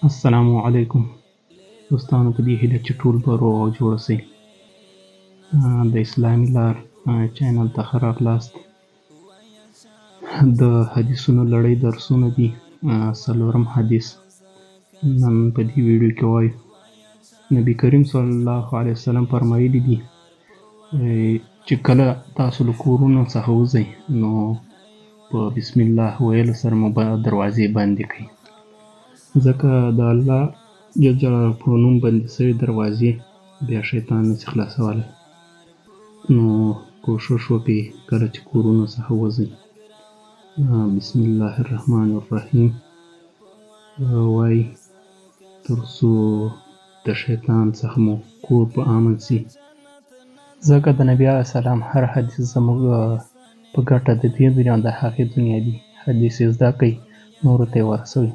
السلام علیکم دوستانو، په دې هیله چې ټول به روغ او جوړ اوسئ. د اسلامي لار چینل ته ښه راغلاست. د حدیثونو لړۍ درسونه دي، څلورم حدیث نن په دې ویډیو کې وایو. نبی کریم صلی الله علیه وسلم فرمایلي دي چې کله تاسو له کورونو څخه وځئ نو په بسم الله ویلو سره مو دروازې بندې کړئ، ځکه د الله جل جلاله په نوم بندې سوې دروازې بیا شیطان نسي خلاصولی. نو کوشش وکړئ کله چې کورونو څخه وځئ بسم الله الرحمن الرحیم وایي، تر څو د شیطان څخه مو کور په امن سي. ځکه د نبي علیه السلام هر حدیث زموږ په ګټه د دې دنیا او د هغې دنیا دي. حدیث یې زده کړئ، نورو ته یې ورسوئ.